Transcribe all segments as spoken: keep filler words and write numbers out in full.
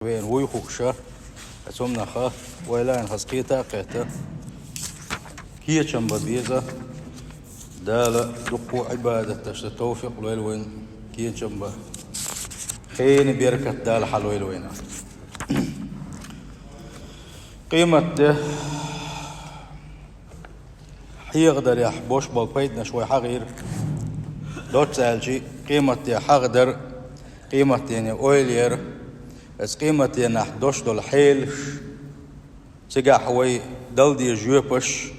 Вайна вуй хууш, цу хӀуманах вай лайна хаза кхета а кхетта, кечам бан беза. Дала дуккха Ӏибадаташта товфикъ лойла вайна кечам бан. Хенан беркат Дала хьалойла вайна. Къематде хьехадарехь бош болу пайданаш вай хьахийра. Доцца аьлча, къематде хьахадар, къематдене ойла яр, оцу къематденахь долуш долу хьелаш, цигахь вай дала деза жоьпаш,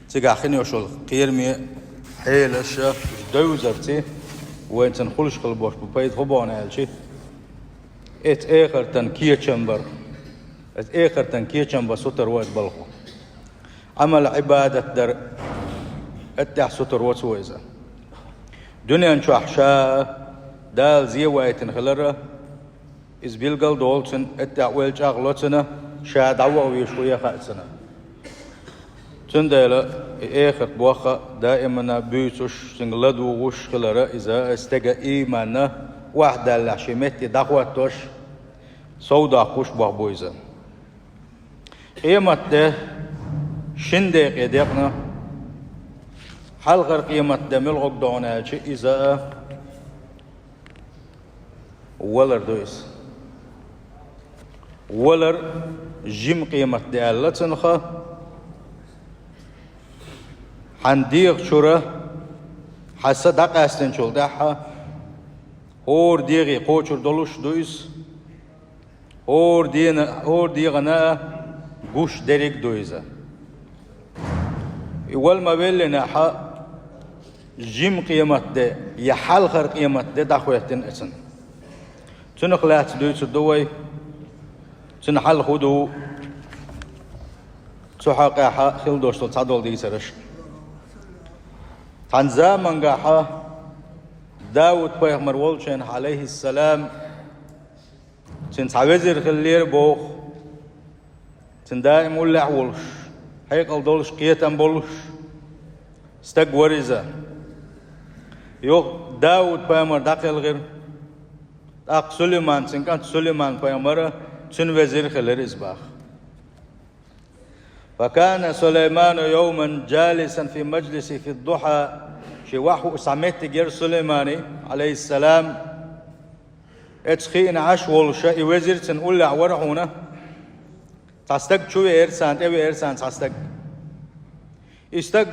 цигахь хин йолуш йолу кхераме хьелаш, уьш девзарца, вайна цунна хуьлуш хила болуш бу пайда хӀун боху аьлча, оцу эхартан кечам бар. Оцу эхартан кечам бан сутара ву иза балхо. Ӏамал-Ӏибадат дар, оцу тӀехь сутара ву иза. Дуьнен чохь ша Дала зен вайтина хилар, иза билгал долу цунна, оцу тӀехь ойла чӀагӀло цунна, ша дӀаваха везаш ву яха а цунна. Цундела и эхарт боху даимана буьйцуш, цуьнга ладугӀуш хилар иза, стеган ийманна охьадаллехь шен метте дӀахӀоттош, совдоккхуш боху бу иза. Къематде шина декъе декъна, хьалхара къематде муьлхарг догӀу аьлча, иза валар ду иза. Валар жима къематде аьлла цунах, хьан дегӀан чуьра хьан са дӀакъаьстинчул тӀаьхьа, хӀора дегӀе кхочур долуш ду иза. ХӀора дена, хӀора дегӀана гуш дерриг а ду иза. И вала ма-веллинехь, жима къематде я хьалхара къематде дӀахӀоьттина оцунна. Цунах лаьцна дуьйцур ду вай, цуьнан хьал хӀун ду, цу хьокъехь хила долуш долу цхьадолу дийцарш. Цхьана замангахь Дауд-пайхамар волчу хенахь, Ӏалайхиссалам, цуьнан цхьа везир хиллера боху. Цуьнан даим уллехь а волуш, хьекъал долуш, кхетам болуш стаг вара иза. Юха Дауд-пайхамар дӀакхелхира. ТӀаккха Сулайман, цуьнан кӀант Сулайман-пайхамар, цуьнан везир хилира иза боху. فكان سليمان يوما جالسا في مجلسه في الضحى. Шен ваха хууш цхьа меттиг яра Сулайманан, Ӏалайхиссалам. Оцу хиъна Ӏаш волуш и везир цуьнан уллехь вара хьуна. Цхьа стаг чу веара царна, тӀе веара царна цхьа стаг. И стаг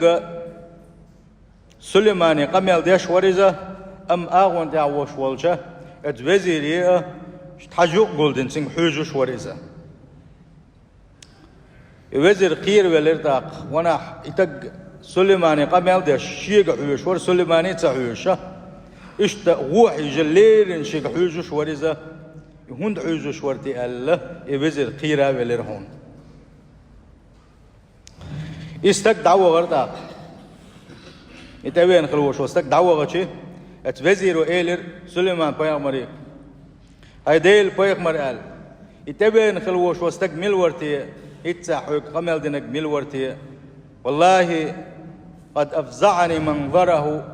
Сулаймане къамел деш вара иза, амма агӀонан тӀехь волуш волчу оцу везире а, цхьа жуъ гулдина, цуьнга хьоьжуш вара иза. И везир кхеравелира тӀаккха, ванахь, и стаг Сулаймане къамел деш, шега хьоьжуш вара, Сулаймане а ца хьоьжуш. Иштта гӀо хьийжа леррина шега хьоьжуш вара иза. И хӀунда хьоьжуш вара те аьлла, и везир кхера а велира хьуна. И стаг дӀавахара тӀаккха. И тӀевеана хила волуш волу стаг дӀавахча, оцу везиро элира Сулайман-пайхамаре: «ХӀай Делан пайхамар», аьлла. И тӀевеана хила волуш волу стаг мила вара те, хӀинцца хьоьга къамел динарг мила вара те? «والله قد أفزعني منظره».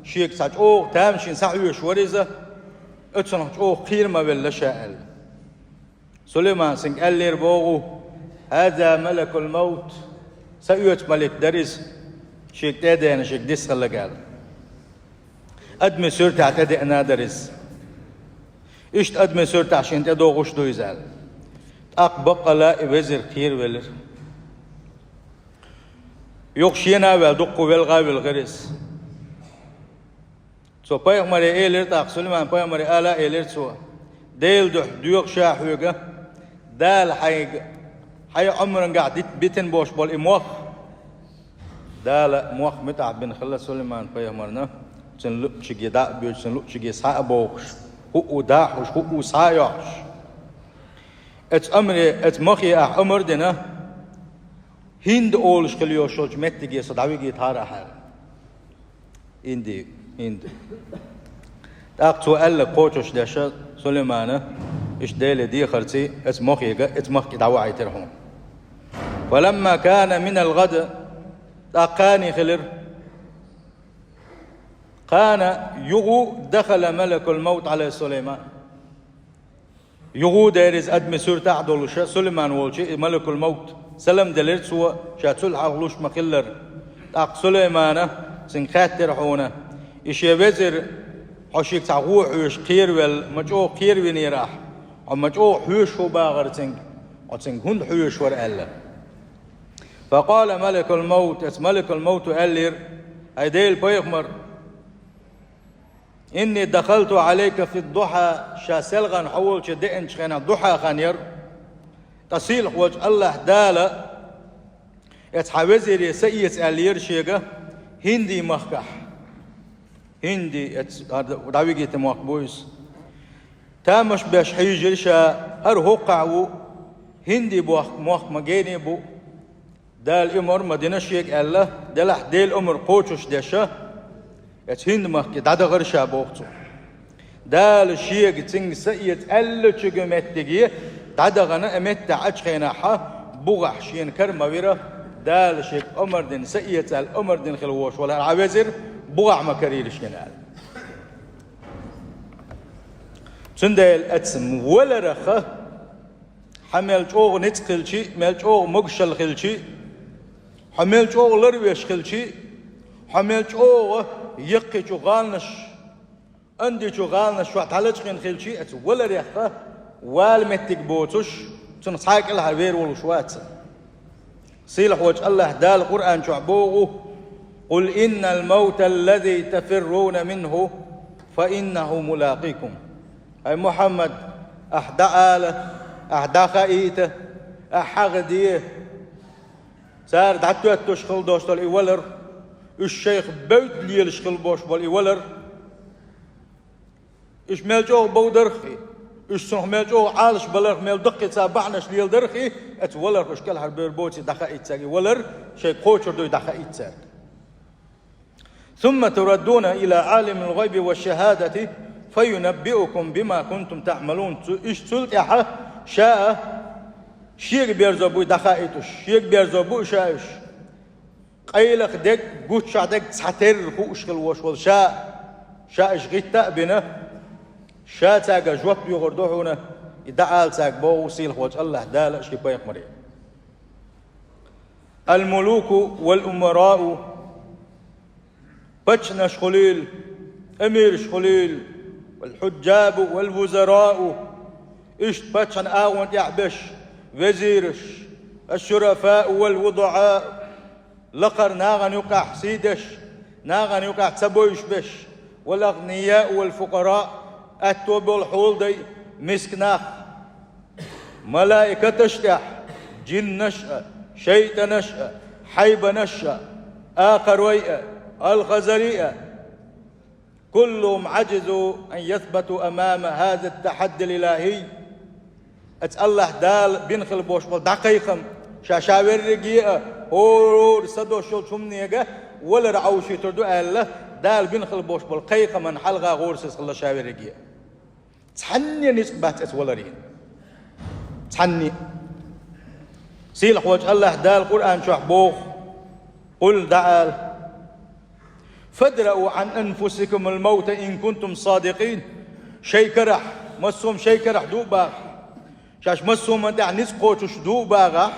Шега цхьа чӀогӀа тамашийна схьахьоьжуш вара иза, оцунах чӀогӀа кхера ма велла ша аьлла. Сулаймана цуьнга аьллера боху: «هذا ملك الموت». Са оьцу малик дара иза, шега тӀе а деана, шега дисхаллаг аьлла. Адамийн суьртехь тӀедеана дара иза. Иштта адамийн суьртехь шена тӀедогӀуш ду иза аьлла. ТӀаккха баккъала и везир кхеравелира. Юха шена а ваьлла, дуккха велха а вилхира иза. Цо пайхамаре элира тӀаккха, Сулайман-пайхамаре ала а элира цо: «Делан дуьхьа доьху ша хьоьга, Дала хьайга, хьайн Ӏумрангахь дит-, битина болуш болу и мох». Дала мох муьтӀахь бина хилла Сулайман-пайхамарна, цуьнан луъучуьнга дӀа а боьдуш, цуьнан луъучуьнга схьа а бовхуш, хӀуъу дӀа а хьуш, хӀуъу схьа а йохьуш. Оцу амре, оцу мохе ахь омра а дина, ХӀинда олуш хила йолуш йолчу меттиге со дӀавигийтахьара ахьа аьлла. ХӀинда, хӀинда. ТӀаккха цо аьлларг кхочуш деш Сулаймана, иштта Деле дехарций, оцу мохега, оцу махке дӀавахьийтира хьуна. فلما كان من الغد, тӀаккха кхане хилира. Кхана юха دخل ملك الموت على سليمان. Юха дерриг адамий суртахь долуша Сулайман волчу и Малакул-Мовт. Салам делира цо, ша цул хьалха луш ма-хиллара. ТӀаккха Сулаймана цуьнга хаьттира хьуна: «И шен везир, хьо шега цхьа гӀо хьоьжуш кхеравелла, ма чӀогӀа кхеравинера ахь, хьо ма чӀогӀа хьоьжуш хӀун бахара цуьнга, хьо цуьнга хӀунда хьоьжуш вара?» аьлла. Факъала Малакул-Мовт, эцу Малакул-Мовту аьллера: «ХӀай Делан пайхамар, инни дахалту Ӏалайка фид-духьа, ша селхана хьо волчу деанчу хенахь духьа хан яра. Ткъа сийлахь волчу АллахӀ Дала эцу хьан везире са эца аьллера шега ХӀинди-махкахь». ХӀинди, эцу дӀавигийта мохк бу иза. Тамаш беш хьийжира ша, хӀара хӀокхахь ву, ХӀинди-мохк, мохк ма гене бу. Дала омра ма дина шега аьлла, делахь Делан омра кхочуш деша, эцу ХӀинди-махке дӀадахара ша боху цо. Дала шега цуьнга са эца аьллачуьнга меттиге дӀадахана, а меттехь Ӏачу хенахьа, бухахь шена кара ма вира, Дала шега омра дина, са эца аьлла омра дина хила волуш вара хьан везир, бухахь ма карийра шена аьлла. Цундела эцу валарах хьан мел чӀогӀа ницкъ хилчи, мел чӀогӀа могушалла хилчи, хьо мел чӀогӀа ларвеш хилчи, хьо мел чӀогӀа яккхийчу гӀаланаш, андичу гӀаланаш чохь дӀалачкъийна хилчи, эцу валарехха вала меттиг боцуш, цунах цхьа а кӀелхьара вер волуш вац. Сийлахь волчу АллахӀ Дала Къуръан чохь боху: «Къул иннал мавта аллази тафирруна минху, фа иннаху мулакъикум». ХӀай Мухьаммад, ахь дӀаала, ахь дӀахаийта, ахь хьагӀде, цара дӀатоьттуш хила долуш долу и валар, уьш шайх бевдда лелаш хила болуш болу и валар, уьш мел чӀогӀа бовдарх и, уьш цунах мел чӀогӀа Ӏалаш баларх, мел даккхий цхьа бахьанаш леладарх и, эцу валарх уьш кӀелхьара бер боций дӀахаийта цаьрга и валар, шайн кхочур дуй дӀахаийта цаьрга. «Сумма тураддуна ила Ӏалимил гӀайби ва шахадати, фа юнаббиукум бима кунтум таъмалун». Цу, уьш цул тӀаьхьа ша а шега берзо буй дӀахаийтуш, шега берзо бу ша уьш. Къайлаха дерг, гуччохь дерг цхьатерра хууш хила волуш волу ша, ша уьш гӀитта а бина, ша цаьрга жоп йохур ду хьуна, и дӀаала цаьрга боху сийлахь волчу АллахӀ Дала а шен пайхамаре. Ал-мулуку вал-умараъу, паччанаш хуьлийла, амираш хуьлийла, вал-хьуджжабу вал-вузараъу, иштта паччахьан агӀон тӀехь беш, везираш, аш-шурафаъу вал-вудаъа, лакхара нахана юкъахь сий деш, нахана юкъахь ца бовзуш беш, вал-агънияъу вал-фукъараъ, аьтто болу хьолдай, миска нах, малаикаташ тӀехь, джиннаш а, шайтӀанаш а, хьайбанаш а, акхарой а, алхазарий а, куллухум Ӏаджизу ан ясбату амама хаза ат-тахьадди ал-илахӀий. Эцу АллахӀ Дала бина хила болуш болу дӀакхайкхам, ша-ша верриге а, хӀора са дош йолчу хӀуманега валар Ӏовшуьйтур ду аьлла, Дала бина хила болуш болу кхайкхаман хьалха гӀорасиз хилла ша верриге а. Цхьанне ницкъ бац эцу валарийн. Цхьанне. Сийлахь волчу АллахӀ Дала Къуръан чохь боху: «Къул», дӀаала: «Фадрау Ӏан анфусикумул мавта ин кунтум садикъин». Шайн карахь, массо а шайн карахь ду а бахахь, шаьш массо а тӀехь ницкъ кхочуш ду а бахахь,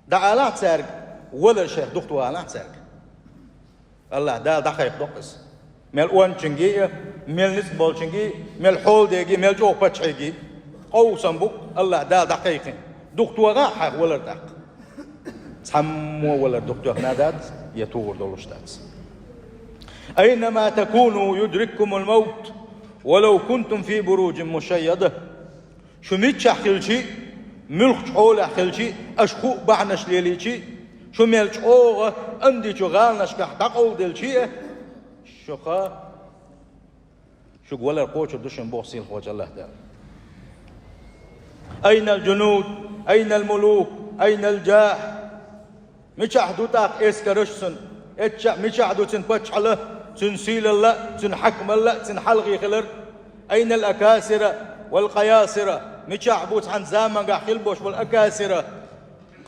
дӀаалахь цаьрга, валар шайх духтавалахь цаьрга. АллахӀ Дала дӀакхайкхадо иза. Мел ончингий а, мел ницкъ болчингий, мел хьоладегий, мел чӀогӀа паччахьигий. Къовсам бу АллахӀ Дала дӀакхайкхина. Духтоха а хьайх валар тӀаккха. Цхьаммо валар духтоьхна дац, я тухур долуш дац. «Айнама такуну юдриккумул мавт, валав кунтум фи буружин мушайяда». Шу миччахь хилчи, муьлххачу хьолехь хилчи, аша хуу бахьанаш лелийчи, шу мел чӀогӀа андичу гӀаланашкахь дӀакъовладелчи а, шуха, шуьга валар кхочур ду шуна боху сийлахь волчу АллахӀ Дала. Айнал джунуд, айнал мулук, айнал джах. Мичахь ду тӀаккха эскараш цуьнан? Эцчахь мичахь ду цуьнан паччахьалла, цуьнан сийлалла, цуьнан хьаькамалла, цуьнан хьалхе хилар? Айнал акасира вал къаясира? Мичахь бу цхьана замангахь хила болуш болу акасира,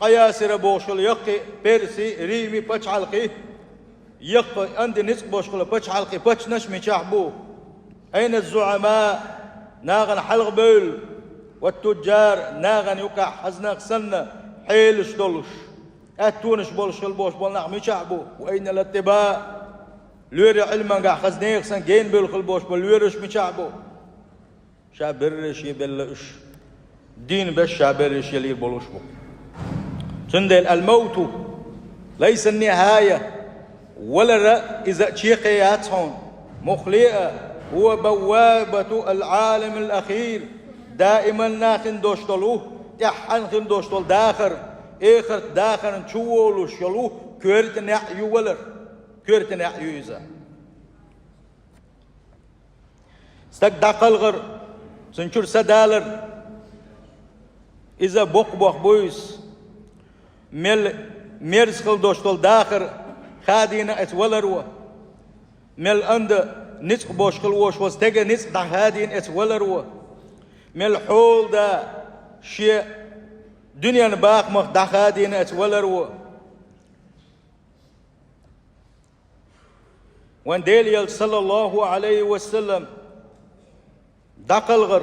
къаясира бохуш хила яккхий Перси, Рими пачхьалкхий? Яккха анди ницкъ болуш хила пачхьалкхий паччанаш мичахь бу? Айна зуӀама, нахана хьалхабевлла, والتجار, нахана юкъахь хьазнах санна хьелаш долуш, аьттонаш болуш хила бохуш болу нах мичахь бу? وأين الأطباء, лоьрийн Ӏилмангахь хаза нехан санна генабевлла хила бохуш болу лоьраш мичахь бу? Ша берриш е белла уьш. Дийна беш ша берриш елийр болуш бу. Цундела الموت ليس النهاية, валар иза чекхе яц хьуна. Мухле а, هو بوابة العالم الأخير, даиман нахана долуш долу, тӀаьххьана хин долуш долу дахар, эхарт дахарна чуволуш йолу коьрта неӀ ю валар. Коьрта неӀ ю иза. Стаг дӀакхалхар, цуьнан чуьра са далар, иза боккха боху буйса. Мел мерза хила долуш долу дахар хадийна эца валар ву. Мел анда ницкъ болуш хила волуш волу стеган ницкъ дӀахадийна эца валар ву. Мел хьола да шен дуьненан бахамах дӀахадийна эца валар ву. Вайн Делан Элча, саллаллаху Ӏалайхи ва саллам, дӀакхалхар,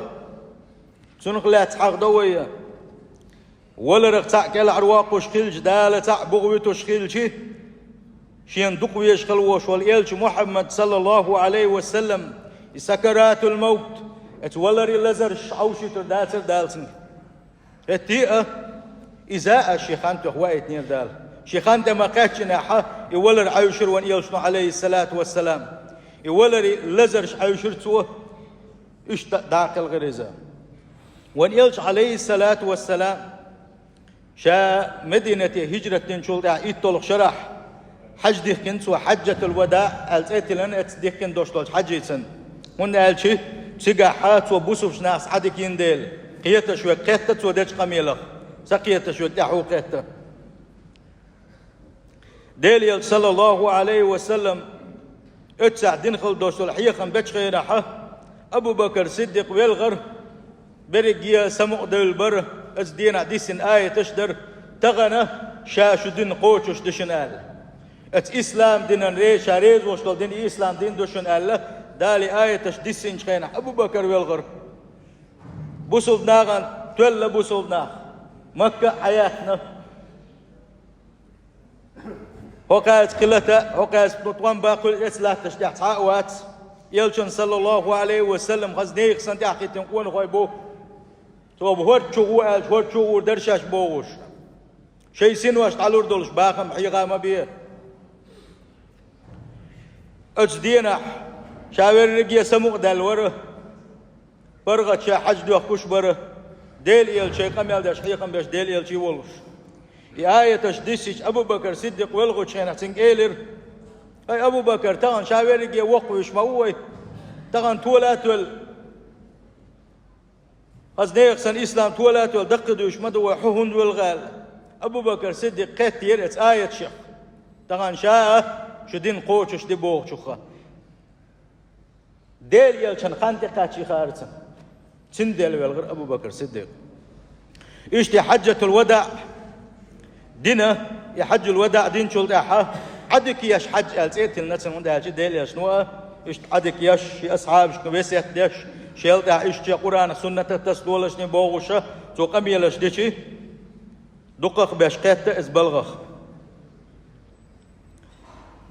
цунах лаьцна хьахдо вай. Валарах цхьаъ кӀелхьарвоккхуш хилча, Дала цхьаъ буха вуьтуш хилча, шена дукха везаш хила волуш волу Элча Мухьаммад, саллаллаху Ӏалайхи ва саллам, и сакаратул-мавт, эца валаре лазарш Ӏовшуьйтур дацара Дала цуьнга. ХӀетте а, иза а шен хан тӀехь ваийтинера Дала. Шен хан тӀе ма-кхаьччинехь, и валар Ӏовшура вайн Элчано, Ӏалайхиссалату вассалам. И валаре лазарш Ӏовшура цо, иштта дӀакхалхира иза. Вайн Элча, Ӏалайхиссалату вассалам, ша Мединате хӀижрат динчул тӀаьхьа итталгӀа шарахь, хьаьж дихкина цо, Хьаджатул-Вадаъ аьлла цӀе тиллина эца дихкина долуш долчу хьаьжцӀан. ХӀунда аьлча цигахь цо бусулба нахаца Ӏадика йина дела, кхеташ верг кхетта цо дечу къамелах, ца кхеташ верг тӀаьхьо кхетта. Делан Элча, саллаллаху Ӏалайхи ва саллам, оццехь дина хила долуш долу хьехам бечу хенахь, Абу-Бакр Сиддикъ велхара, берриге самукъадевлла бара, оцу дийнахь диссина аяташ дара, тахана ша шу дин кхочуш ду шуна аьлла. Оцу ислам динан ре-, ша реза волуш долу дин и ислам дин ду шуна аьлла, Дала и аяташ диссинчу хенахь Абу-Бакр велхара. Бусулба нахана тоьлла бусулба нах. Макка а хьаяьхна. ХӀокхаьрца кхин лата, хӀокхаьрца тӀом бан кхуьлу эца латташ тӀехь цхьа а вац. Элчан, саллаллаху Ӏалайхи ва саллам, хаза нехан санна тӀаьхьахӀиттина къонахой бу. Цо хӀорд чу гӀо аьлча, хӀорд чу гӀур дара шаьш бохуш. Шайн синош дӀалур долуш бахам хьеха ма бе. Оцу дийнахь ша верриге самукъадаьлла вара. ПаргӀат ша хьаьж доьхкуш бара, Делан Элча шайн къамел деш, хьехам беш Делан Элча волуш. И аяташ диссича Абу-Бакр Сиддикъ велхачу хенахь цуьнга элира: «Ай, Абу-Бакр, тахана ша верриге воккхавуьйш ма ву вай, тахана тола а тоьлла. Хаза нехан санна ислам тола а тоьлла даккхийдуьйш ма ду вай, хьо хӀунда велха?» — аьлла. Абу-Бакр Сиддикъ кхеттера эца аяташех, тахана ша а шу дин кхочуш ди бохучуха. Делан Элчан хан тӀекхаьчча хаарца, цундела велхара Абу-Бакр Сиддикъ. Иштта Хьаджатул-Вадаъ дина, и Хьаджул-Вадаъ динчул тӀаьхьа Ӏадика еш хьаьж аьлла цӀе а тиллина цунна, хӀунда аьлча Делан Элчано а, иштта Ӏадика еш, шен асхьабашка весет деш, шел тӀаьхьа иштта шен Къуръанах, суннатах тасадолашний бохуша, цо къамелаш дичи, дукхах беш кхетта иза балхах.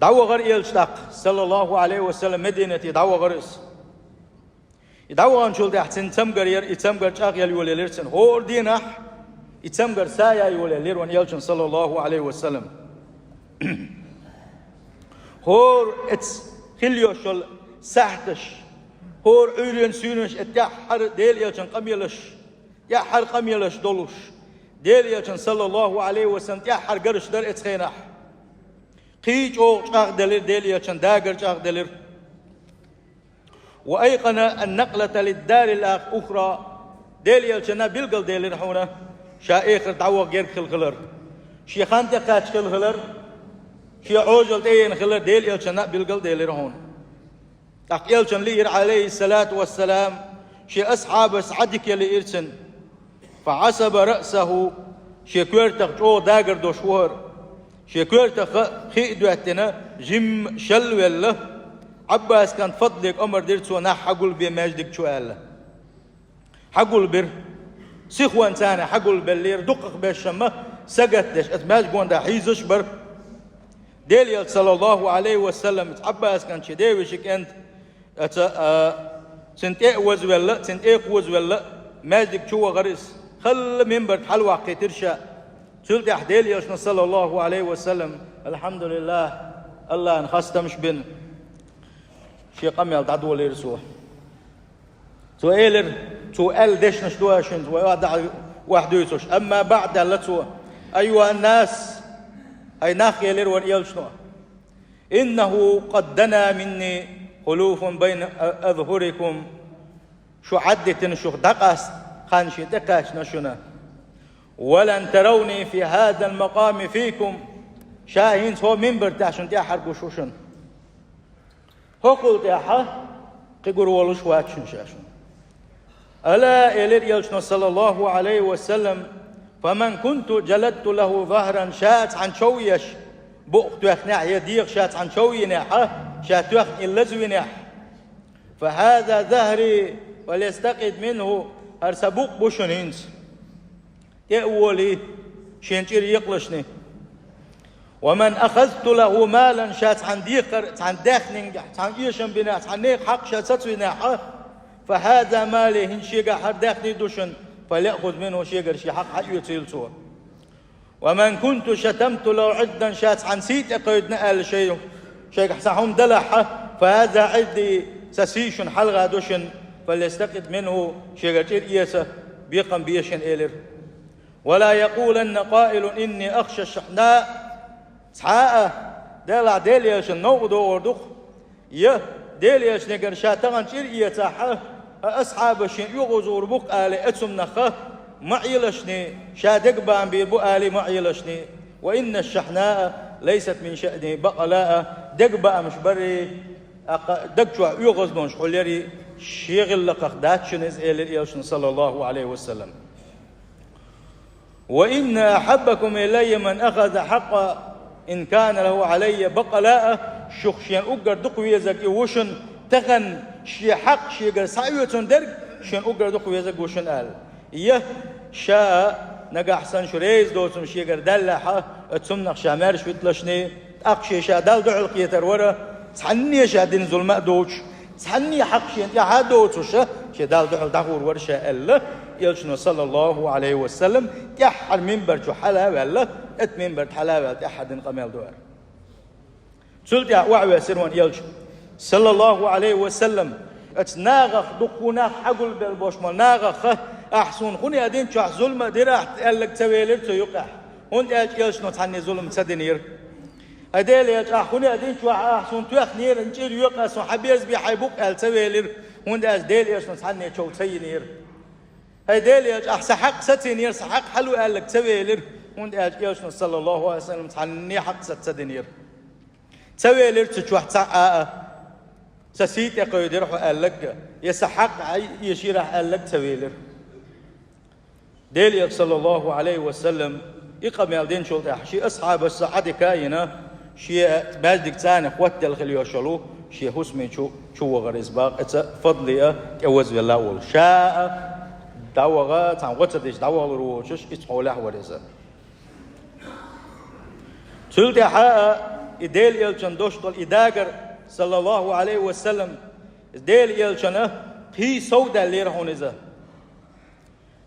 ДӀавахара Элча тӀаккха, саллаллаху Ӏалайхи ва саллам, Мединате дӀавахара иза. И дӀаваханчул тӀаьхьа цуьнан цамгар яра, и цамгар чӀагӀъелла йолаелира цуьнан. ХӀора дийнахь и цамгар са яь йолаеллера вайн Элчан, саллаллаху Ӏалайхи ва саллам. ХӀора эца хила йолуш йолу сахьташ, хӀора Ӏуьйренан суьйранаш, эца тӀаьххьара Делан Элчан къамелаш, тӀаьххьара къамелаш долуш, Делан Элчан, саллаллаху Ӏалайхи ва саллам, тӀаьххьара гараш дара эца хенахь. Кхин а чӀогӀа чӀагӀделира Делан Элчан, дагар чӀагӀделира. «وأيقن النقلة للدار الآخ-، الأخرى». Делан Элчано билгалделира хьуна ша эхарт дӀаваха герга хила хилар, шен хан тӀекхаьчча хила хилар, шен Ӏожалла тӀеена хилар Делан Элчано билгалделира хьуна. ТӀаккха Элчано лиира, Ӏалайхиссалату вассалам, шен асхьабашца Ӏадика ян лиира цуьнан. «فعصب رأسه», шен коьртах чӀогӀа дагар долуш ву хӀара. Шен коьртах хи а доьттина, жимма шелвелла, Ӏаббас кӀант Фадле омра дира цо, нах хьагулбе маьждиг чу аьлла. Хьагулбира. сихонца хьагулбеллера, дукхахберш-м сагатдеш, оцу маьждиган тӀа хьийзаш а бара. Делан Элча, саллаллаху Ӏалайхи ва саллам, Ӏаббас кӀант, шен девешин кӀант, оцу, а, цуьнан тӀе а возавелла, цуьнан тӀе а кхозавелла, маьждиг чу вахара иза. Халла минбар тӀе хьалаваккхийтира ша. Цул тӀаьхьа Делан Элчано, саллаллаху Ӏалайхи ва саллам, алхьамдулиллахӀ, АллахӀана хастамаш бина, шен къамел дӀадолийра цо. Цо элира, цо аьлла дешнаш ду шуьца, вай охьадахьа, охьадуьйцуш. Амма баӀд, аьлла цо: «Айюхьан-нас», хӀай нах, элира вара Элчано. «ИннахӀу къад дана минни хулуфун байна азхӀурикум». Шу Ӏаддитина, шух дӀакъаста хан шен тӀекхаьчна шуна. «Ва лан таравни фи хӀазал макъами фикум». Ша хӀинца хӀокху минбар тӀехь шуна тӀаьххьара гуш ву шуна. ХӀокхул тӀаьхьа кхин гур волуш вац шуна ша шуна. «Ала», элира Элчано, саллаллаху Ӏалайхи ва саллам: «Фаман кунту джалатту лахӀу захӀран», ша цхьана чов еш, букъ тоьхнехь я дегӀ ша цхьана чов йинехь, ша тоьхна и лазавинехь, «фа хӀаза захӀри, фалъястакъид минхӀу», хӀара сан букъ бу шуна хӀинца. ТӀе а волий, шен чӀир екъалашний. «Ва ман ахазту лахӀу малан», ша цхьана декхар, цхьана даьхнингахь, цхьана эшам бинехь, цхьана нехан хьакъ ша сацавинехь, «фа хӀаза мали», хӀинца шегахь хӀара даьхни ду шуна, «фальяхӀуз минхӀу», шегара шен хьакъ хьаоьцийла цо. «Ва ман кунту шатамту лахӀу Ӏирдан», ша цхьана сий тӀекхевдина аьлла шай, шайгахь сан хӀума далахь, «фа хӀаза Ӏирди», сан сий шуна хьалха ду шуна, «фальястакъид минхӀу», шегара чӀир эца, бекхам бе шуна, элира. «Ва ла якъуланна къаилун инни ахша шахӀна». Цхьа а, делахь, Делан Элчанна новкъа догӀур ду-кх, я Делан Элчанегара ша тахана чӀир эцахь, а, асхьабаш шен оьгӀазвур бу-кх алий, оцу хӀуманах ма Ӏелашний, ша дегабаам бийр бу алий ма Ӏелашний. «Ва инна шахӀна лайсат мин шаъни бакъала», дегабаамаш барий, тӀаккха даг чохь оьгӀазвахнаш хьулъярий, шен гӀиллакхах дац шуна иза, элира Элчано, саллаллаху Ӏалайхи ва саллам. «Ва инна ахьаббакум илайя ман ахаза хьакъа ин кана лахӀу Ӏалайя бакъала», шух шена уггар дукха везарг и ву шуна, тахана шен хьакъ шегара схьаоьцун дерг шена уггар дукха везарг ву шуна аьлла. Я ша нагахь санна шу реза доцург шегара даьллехь, оцу хӀуманах ша маьрша виталашний, тӀаккха шен ша Далла дуьхьал кхетар вара, цхьанне ша дина зулам а доцуш, цхьанне хьакъ шена тӀехь а доцуш, шен Далла дуьхьал дӀахур вара ша аьлла, Элчано, саллаллаху Ӏалайхи ва саллам, тӀаьххьара минбар чу хьала а ваьлла, оцу минбар тӀе хьала а ваьлла, тӀаьххьара дина къамел ду аьлла. Цул тӀаьхьа охьавессира вайн Элча, саллаллаху Ӏалайхи ва саллам, оцу нахах, дуккха нах хьагулбелла болуш болу нахах: «Ахь суна хӀун а динчохь зулам а дира ахь», аьлларг ца велира цу юкъахь, хӀунда аьлча Элчано цхьанне зулам ца динера. «ХӀай Делан Элча, ахь хӀун а динчохь ахь суна тоьхнера, чӀир йоькъу ас, суна хьан беза бен хьайн букъ», аьлла ца велира, хӀунда аьлча Делан Элчано цхьанне чов ца йинера. «ХӀай Делан Элча, ахь сан хьакъ сацийнера, сан хьакъ хьала», аьлларг ца велира, хӀунда аьлча Элчано, саллаллаху Ӏалайхи ва саллам, цхьанне хьакъ саца ца динера. Ца велира цу чохь цхьа а, а, «Сан сий тӀекхевдира хьо», аьлларг, я «Сан хьакъ Ӏай эшийра ахь», аьлларг ца велира. Делан Элча, саллаллаху Ӏалайхи ва саллам, и къамел динчул тӀаьхьа шен асхьабашца Ӏадика а йина, шен маьждиг царна хӀоттаделла хила йолуш йолу шен хӀусамийн чу, чу вахара иза бакъ, оцу фадле а тӀе возавелла а волуш. Ша а дӀаваха, цхьана гӀо ца дича дӀавахалур воцуш, иза хьолехь вара иза. Цул тӀаьхьа а и Делан Элчанна долуш долу и дагар, саллаллаху Ӏалайхи ва саллам, Делан Элчанна кхин совдаьллера хьуна иза.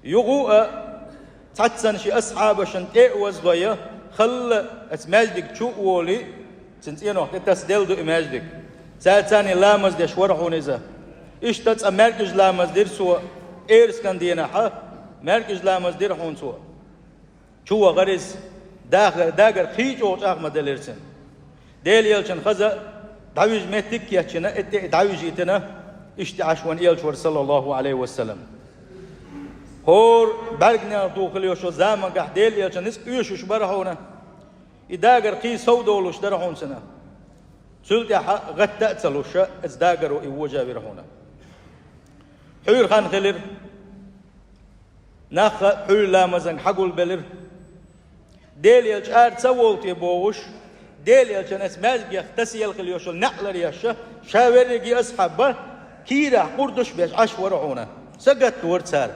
Юха а цхьацца шен асхьабашна тӀе а возалой, халла оцу маьждиг чу а волий, цуьнан цӀенох тӀе тасаделла ду и маьждиг. Цара царний ламаз деш вара хьуна иза. Иштта цкъа маьркӀажа ламаз дира цо, пӀераскан дийнахьа маьркӀажа ламаз дира хьуна цо. Чу вахара иза, даха-, дагар кхин чӀогӀа чӀагӀ ма делира цуьнан. Делан Элчанна хаза дӀавижа меттиг а кечйина, и тӀе дӀавижийтина, иштта Ӏаш вайн Элча вара, саллаллаху Ӏалайхи ва саллам. ХӀора бӀаьрганегӀан тухуш йолу заманчохь Делан Элчанна ницкъ оьшуш бара хьуна, и дагар кхин совдолуш дара хьуна цуьнан. Цул тӀаьхьа гӀатта а ца луш, оцу дагаро и вожавира хьуна. Пхьуьйра хан хилира. Нах а пхьуьйра ламазан хьагулбелира. Делан Элча ара ца волу те бохуш, Делан Элчанна оцу маьждигех тасаелла хила йолуш йолу неӀ ларъеш, ша верриге асхьаб а кийрахь къурдаш а беш Ӏаш вара хьуна. Сагатта вара цара.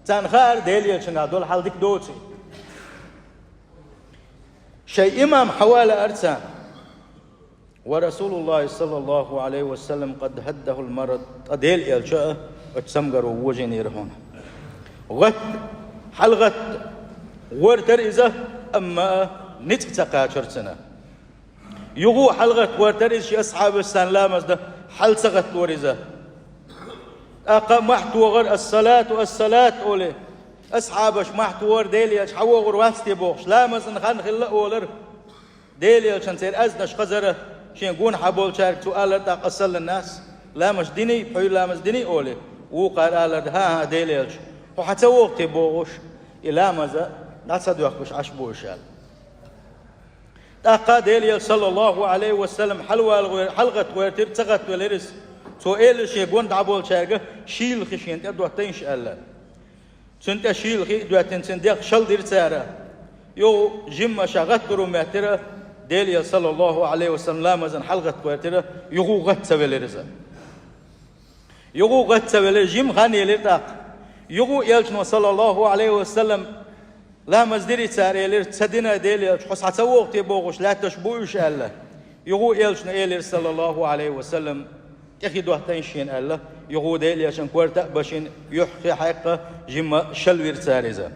Царна хаьара Дела Элчанга долу хьал дика доций. Шайн имам хьавалаара царна. ورسول الله صلى الله عليه وسلم قد هده المرض. Ткъа Дела Элча а оцу цамгаро вожийнера хьуна. ГӀатта, хьалагӀатта гӀортара иза, амма ницкъ ца кхачара цуьнан. Юха а хьалагӀатта гӀортара иза, шен асхьабашца ламаз дан, хьала ца гӀаттора иза. ТӀаккха мохь тохара: «Ас-салату, ас-салат», олий. Асхьабаш мохь тохара, Дела Элча хьавогӀур вац те бохуш, ламазан хан хилла олара. Дела Элчан церан аьзнаш хазара, шен гонахьа болчаьрга цо алара тӀаккха: «Саллан нас, ламаз диний, хьуьйра ламаз диний?» олий. Вукхара алара: «ХӀан-хӀа, Дела Элча, хьо хьан ца вогӀу те бохуш, и ламаза дӀа ца доьхкуш Ӏаш бу уьш», аьлла. ТӀаккха Дела Элча, саллаллаху Ӏалайхи ва саллам, хьалавала гӀой-, хьалагӀатта гӀоьртира, ца гӀаттавелира иза. Цо элира шен гонахьа болчаьрга: «Шийла хи шена тӀе доттайша», аьлла. Цунна тӀе шийла хи а доьттина, цуьнан дегӀ шала дира цара. Юха жимма ша гӀаттар ву моьттира, Дела Элча, саллаллаху Ӏалайхи ва саллам, ламазан хьалагӀатта гӀоьртира, юха гӀатта ца велира иза. Юха гӀатта ца велира, жима хан елира тӀаккха. Юха Элчано, саллаллаху Ӏалайхи ва саллам, ламаз дира цара, элира: «Ца дина, Дела Элча, хьо схьа ца вогӀу те бохуш лаьтташ бу уьш», аьлла. Юха Элчано элира, саллаллаху Ӏалайхи ва саллам: «ТӀе хи доттайша шена», аьлла. Юха Дела Элчан корта а башина, юьхь хи хьаькхна, жимма шала вира цара иза.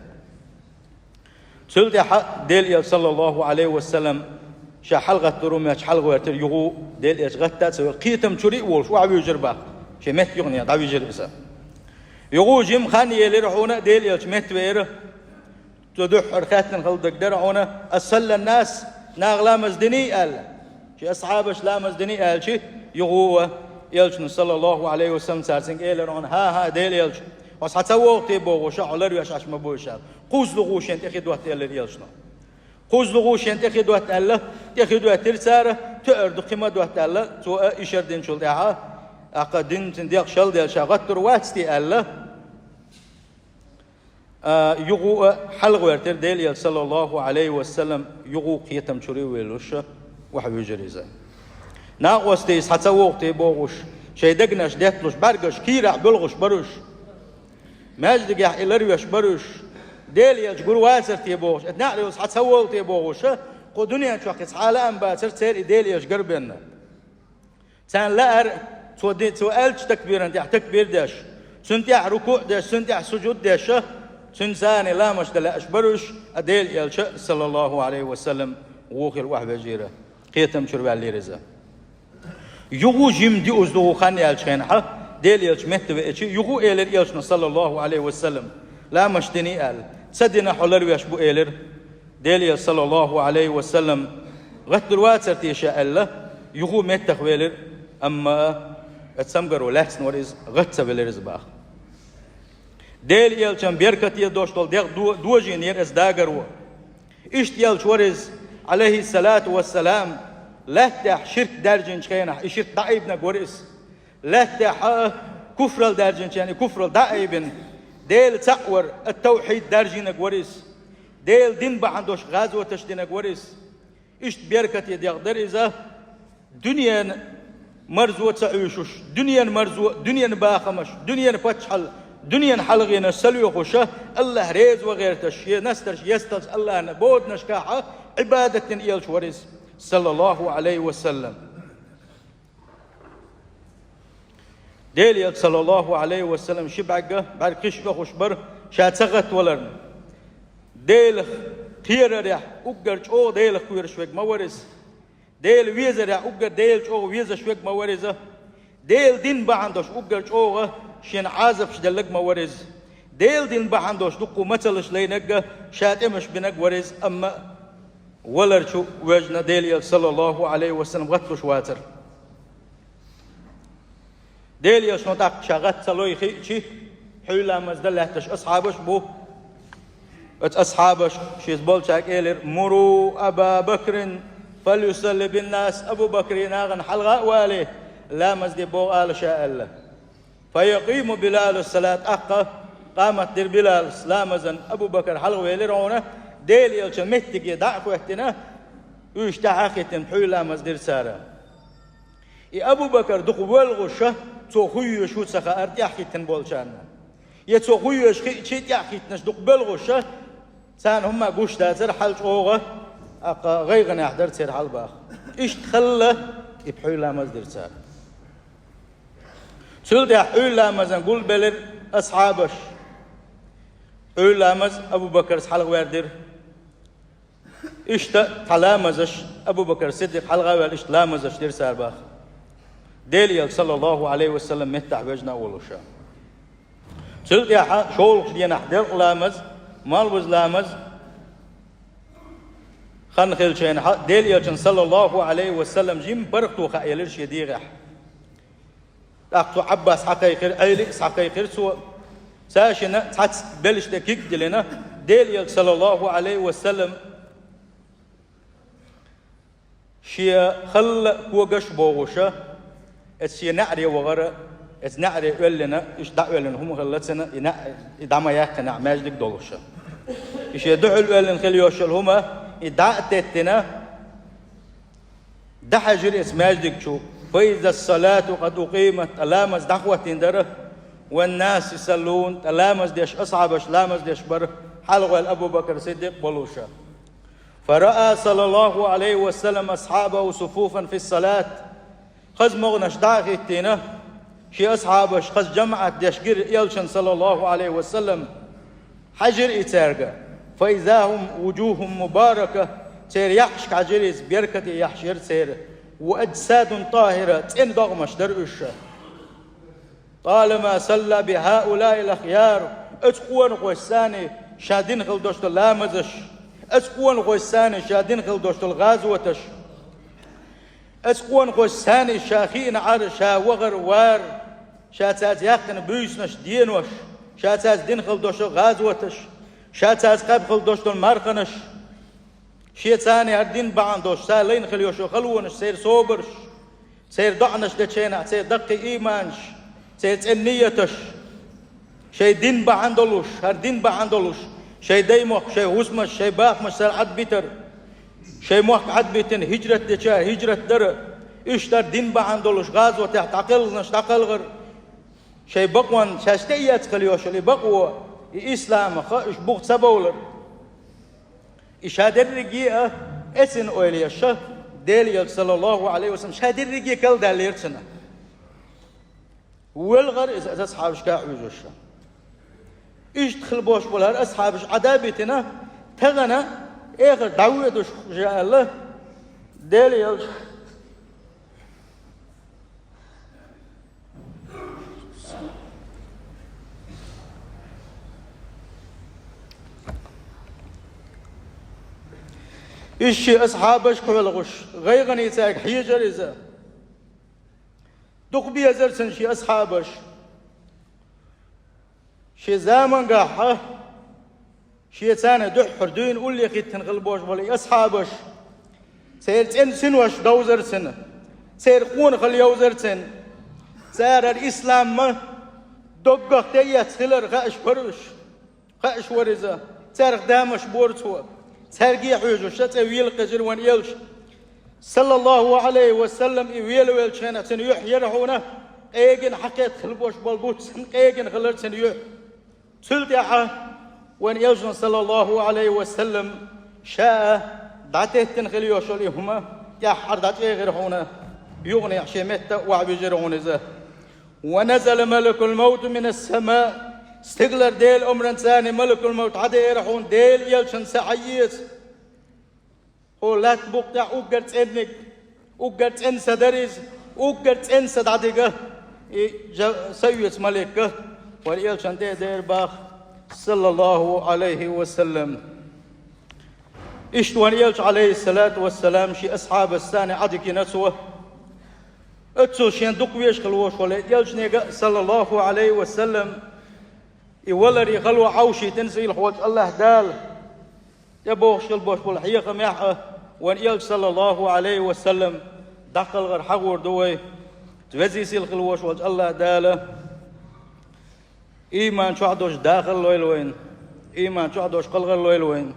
Цул тӀаьхьа Дела Элча, саллаллаху Ӏалайхи ва саллам, ша хьалагӀаттар ву моьттуш хьалагӀоьртира, юха Дела Элча гӀатта а ца велира, кхетам чуьра а волуш, охьавуьйжира боху, шен меттан юхане дӀавижира иза. Юха жима хан елира хьуна, Дела Элча меттавеара. Цо дуьххьара хаьттина хала дагадара хьуна: «Ас-саллан нас, наха ламаз диний?» аьлла. Шен асхьабаш ламаз диний аьлча, юха а Элчано, саллаллаху Ӏалайхи ва саллам, цара цуьнга элира хьуна: «ХӀан-хӀа, Дела Элча, хьо схьа ца вогӀу те бохуш, хьо ларвеш Ӏаш ма бу уьш», аьлла. «КхузлагӀа шена тӀе хи дотта», элира Элчано. «КхузлагӀа шена тӀе хи дотта», аьлла, тӀе хи доьттира цара, тоьар ду, кхин ма дотта аьлла, цо а ишар динчул тӀаьхьа, тӀаккха динан цуьнан дегӀ шала делла, ша гӀаттар вац те аьлла. А, юха а хьалагӀоьртира Дела Элча, саллаллаху Ӏалайхи ва саллам, юха кхетам чуьра а веллуш, охьавуьйжира иза. Накъостий, схьа ца вогӀу те бохуш, шайн дегнаш детталуш, бӀаьргаш кийрахь боьлхуш бара уьш. Маьждигехь и ларвеш бара уьш. Дела Элча гур вацара те бохуш, эта неӀарехула схьа ца волу те бохуш, кху дуьнен чохь кхин цхьа а лаам бацара церан и Дела Элча гарбенна. Царна лаьара, цо де-, цо аьллачу такбиран тӀехь такбир деш, цунна тӀехь рукуъ деш, цунна тӀехь сужуд деш, цуьнца царна ламазаш дан лаьаш бара уьш, а Дела Элча, саллаллаху Ӏалайхи ва саллам, вуо хилла охьавежира, кхетам чуьра ваьллера иза. Юха жима диъаза догӀу хан яьллачу хенахь, Дела Элча меттавеача, юха элира Элчано, саллаллаху Ӏалайхи ва саллам: «Ламазаш диний?» аьлла. «Ца дина, хьо ларвеш бу», элира. Дела Элча, саллаллаху Ӏалайхи ва саллам, гӀаттар вацара те ша аьлла, юха меттах велира, амма оцу цамгаро лаьцна вара иза, гӀатта ца велира иза боху. Дела Элчан беркате долуш долу дегӀ до-, дожийнера оцу дагаро. Иштта элча вара иза, Ӏалайхиссалату вассалам, лаьттахь ширк даьржинчу хенахь, и ширк дӀаайбинарг вара иза. Лаьттахь а куфралла даьржинчарна и куфралла дӀаайбина, Дела цхьаъ вар, ат-тавхьид, даьржийнарг вара иза. Делан дин бахьана долуш гӀазоташ динарг вара иза. Иштта беркате дегӀ дара иза, дуьненан марзо ца Ӏуьйшуш, дуьненан марзо, дуьненан бахамаш, дуьненан паччахьалла, дуьненан хьалхенаш ца лоьхуш, АллахӀ реза ван гӀерташ, шен настарш есталц АллахӀна боданашкахь Ӏибадат дина элча вара иза, саллаллаху Ӏалайхи ва саллам. Дела Элча, саллаллаху Ӏалайхи ва саллам, ши бӀаьрг, бӀаьрг кхиш оьхуш бара, ша ца гӀаттаваларна. Делах кхерарехь уггар чӀогӀа Делах кхоьруш верг ма вара иза. Дела везарехь уггар Дела чӀогӀа везаш верг ма вара иза. Делан дин бахьана долуш уггар чӀогӀа шена Ӏазапаш делларг ма вара иза. Делан дин бахьана долуш дуккха мацаллаш лайнарг, ша тӀемаш бинарг вара иза, амма валар чу вежна Дела Элча, саллаллаху Ӏалайхи ва саллам, гӀатталуш вацара. Дела Элчано тӀаккха ша гӀатта ца лой хиъча, хьуьйра ламаз дан лаьтташ асхьабаш бу. Оцу асхьабаша шеца болчаьрга элира: «Муру Аба Бакрин фалюсалли биннас», Абу Бакре нахана хьалха а вале, ламаз де боху ала ша аьлла. «Фаякъиму Билалу салат», тӀаккха къамат дира Билалас ламазан, Абу Бакр хьалха велира хьуна, Дела Элчан меттиге дӀа а хӀоьттина, уьш тӀаьхьа а хӀиттина, хьуьйра ламаз дира цара. И Абу Бакр дукха воьлхуш, цо хӀун йоьшу ца хаьара тӀаьхьахӀиттина болчарна. Я цо хӀун йоьшу хиъча а, тӀехьахӀиттинарш дукха белхаш, царна хӀумма гуш дацара хьал чӀогӀа, тӀаккха гӀайгӀанехь дара церан хьал баха. Иштта хилла, и пхьуьйла ламаз дира цара. Цул тӀаьхьа Ӏуьйра ламазна гулбелира асхьабаш. Ӏуьйра ламаз Абу Бакарс хьалхаваьрдира. Иштта цхьа ламазаш, Абу Бакар Сиддикъ хьалха а ваьлла, иштта ламазаш дира цара баха. Делан Элча, саллаллаху Ӏалайхи ва саллам, меттахь вежна а волуша. Цул тӀаьхьа шолгӀачу денахь делкъа ламаз, малхбуза ламаз хан хилча хьа, Делан Элчанна, саллаллаху Ӏалайхи ва саллам, жимма паргӀато хаелира шен дегӀехь. ТӀаккха цу Ӏаббас схьакхайкхира, Ӏелис схьакхайкхира цо. Цаьршинна цхьацца белшаш тӀе куьг а диллина, Делан Элча, саллаллаху Ӏалайхи ва саллам, шен халла когаш а богӀуша, эца шен неӀаре вахара, эца неӀаре оьллина, иштта дӀаоьллина хӀума хилла цуьнан, и неӀ, и дӀа ма яьккхинехь маьждиг долуша. И шен дуьхьал оьллина хила йолуш йолу хӀума, и дӀа а теттина, дӀахьаьжира эца маьждиг чу: «Фа иза ссалату къад укъимат», ткъа ламаз дӀахӀоттийна дара, «ван насу юсаллун», ткъа ламаз деш, асхьабаш ламаз деш бара, хьалхаваьлла Абу Бакар Сиддикъ болуша. «Фа раа саллаллаху Ӏалайхи ва саллам асхьабаху суфуфан фи ссалат». Хаза могӀанаш дӀа а хӀиттийна, шен асхьабаш хаза жамаӀат деш гира Элчанна, саллаллаху Ӏалайхи ва саллам. Хьаьжира и цаьрга: «Фа иза хӀум вужухӀун мубарака», церан яххьашка хьаьжира иза, беркате яххьаш яра церан, «ва аджсадун тӀахӀира», цӀена догӀмаш дара уьш. «ТӀалама салла би хьаулаил ахъяр», оцу къонахошца санна ша дина хила долуш долу ламазаш, оцу къонахошца санна ша дина хила долуш долу гӀазоташ, оцу къонахошца санна ша хиъна Ӏара, ша вахар, вар, ша цаьрца яьккхина буьйсанаш, денош, ша цаьрца дина хила долуш долу гӀазоташ, ша цаьрца кхаьбна хила долуш долу марханаш, шен царна хӀара дин бахьана долуш, цара лайна хила йолуш йолу халонаш, церан собарш, церан доӀанаш дечу хенахь, церан даккхий ийманаш, церан цӀена нияташ, шайн дин бахьана долуш, хӀара дин бахьана долуш, шайн даймохк, шайн хӀусамаш, шайн бахамаш цара Ӏадбитар, шайн мохк Ӏадбитина хӀижрат дечара хӀижрат дара, уьш дара дин бахьана долуш, гӀазотехь дӀакхелхинарш дӀакхалхар, шайн бакъонна шаьш тӀеэцна хила йолуш йолу и бакъо, и исламах уьш буха ца бовлар. И ша дерриге а эцна ойла еш, Делан Элча, саллаллаху Ӏалайхи ва саллам, ша дерриге калдаьллера цунна. Велхара иза аса асхьабашка а хьуьжуш. Иштта хила бош болу хӀара асхьабаш Ӏада а битина, тахана эхар дӀавоьдуш хӀуша аьлла, Делан Элча. Иза шен асхьабаш кхоьлгӀуш, гӀайгӀане цаьрга хьежара иза. Дукха безара цунна шен асхьабаш. Шен замангахь шен царна дуьххьара дуьйна улле хӀиттина хила бош болу и асхьабаш, церан цӀена синош довзара цунна, церан къонахалла йовзара цунна. Цара ислам ма доггах тӀеэцна хилар хууш вара уьш. Хууш вара иза. Цаьрга дамаш бора цо. Цаьрга а хьуьжуш, цӀе вела кхечира вайн Элча, саллаллаху Ӏалайхи ва саллам, и велавеллачу хенахь цуьнан юьхь яра хьуна, къегина хьакхетта хила бош болу буц санна, къегина хилара цуьнан юьхь. Цул тӀаьхьа вайн Элчано, саллаллаху Ӏалайхи ва саллам, ша а дӀатеттина хила йолуш йолу и хӀума, тӀаьххьара дӀачӀегӀира хьуна, юханехьа шен метта а охьавижира хьуна иза. «Ва назала малакул мавт минас сама», стигалара Делан омранца царна малакул мавт хьадеара хьуна, Делан Элчанна са хьаэца. Хьо лаьтта букъа тӀехь уггар цӀенниг, уггар цӀена са дара иза, уггар цӀена са дӀадига, и жа-, са оьцу малик а вайн Элчанна тӀе а деара баха, саллаллаху Ӏалайхи ва саллам. Иштта вайн Элча, Ӏалайхиссалату вассалам, шен асхьабашца царна Ӏадигина цо. Оццул шен дукха везаш хила вош волу Элчанега а, саллаллаху Ӏалайхи ва саллам, и валаре хало Ӏовшийтина сийлахьчу Аллаха Дала. ТӀебогӀуш хила бош болу хьехамехь а вайн Элча, саллаллаху Ӏалайхи ва саллам, дӀакхалхар хьахор ду вай. Везий сийлахь хила вош волчу Аллаха Дала ийман чохь долуш дахар лойла вайна, ийман чохь долуш кхалхар лойла вайна.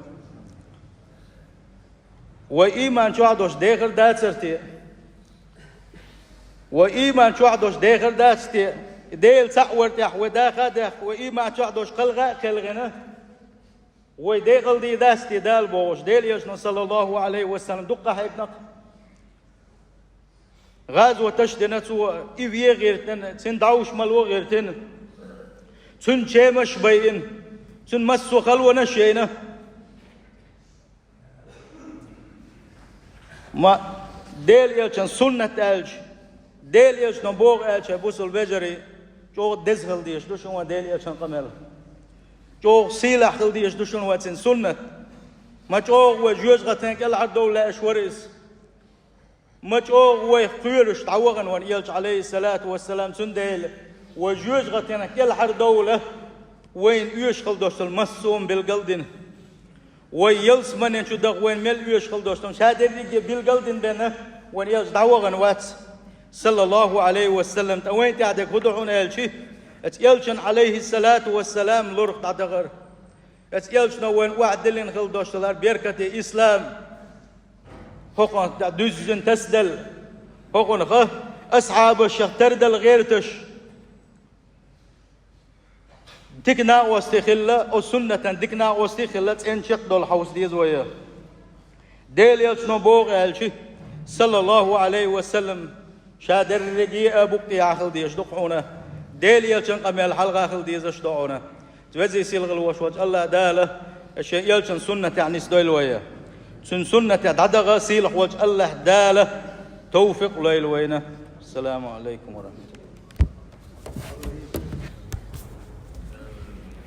Вай ийман чохь долуш дехар дацара те? Вай ийман чохь долуш дехар дац те? Дела цхьаъ вар тӀехь вай даха а даьхка, вай ийман чохь долуш кхелха а кхелхина, вай декъалдийр дац те Дала бохуш, Делан Элчано, саллаллаху Ӏалайхи ва саллам, дуккха хьегна-кх. ГӀазоташ а дина цо, и вен гӀиртина, цуьнан дӀовш мало гӀиртина, цуьнан чемаш а байина, цуьнан массо а халонаш а яйна. Ма Делан Элчан суннат аьлча, Делан Элчано боху аьлча, бусалба вежарий, чӀогӀа деза хила дезаш ду шуна вайн Делан Элчан къамел. ЧӀогӀа сийлахь хила дезаш ду шуна вайн цуьнан суннат. Ма чӀогӀа вай жоьжахатин кӀелхьардовла лаьаш вара иза. Ма чӀогӀа вайх кхоьруш дӀавахана вайн Элча, Ӏалайхиссалату вассалам, цундела вай жоьжахатин кӀелхьардовла вайна оьшуш хила долуш долу массо а билгал а дина. Вай ялсаманин чу даха вайна мел оьшуш хила долуш долу, ша дерриге билгал а дина бен вайн Элча дӀавахана вац, саллаллаху Ӏалайхи ва саллам. Ткъа вайна тӀехь дерг хӀун ду хьуна аьлча, оцу Элчан, Ӏалайхиссалату вассалам, лурах дӀадахар. Оцу Элчано вайна охьадиллина хила долуш долу хӀара беркате ислам, хӀокхунах дуьззина тасаделла, хӀокхунах асхьабашах тардала гӀерташ, дика накъостий хилла, оцу суннатан дика накъостий хилла, цӀена чекхдолу хьовса деза вай. Делан Элчано боху аьлча, саллаллаху Ӏалайхи ва саллам, ша дерриге а букъ тӀехьа хила дезаш ду-кх хьуна, Делан Элчан къамел хьалха хила дезаш ду хьуна. Везий сийлахь волуш волчу АллахӀ Дала шен Элчан суннатехь нисдойла вай. Цуьнан суннатехь дӀадаха сийлахь волчу АллахӀ Дала тавфикъ лойла вайна. Ассаламу Ӏалайкум ва рахматуллахӀ.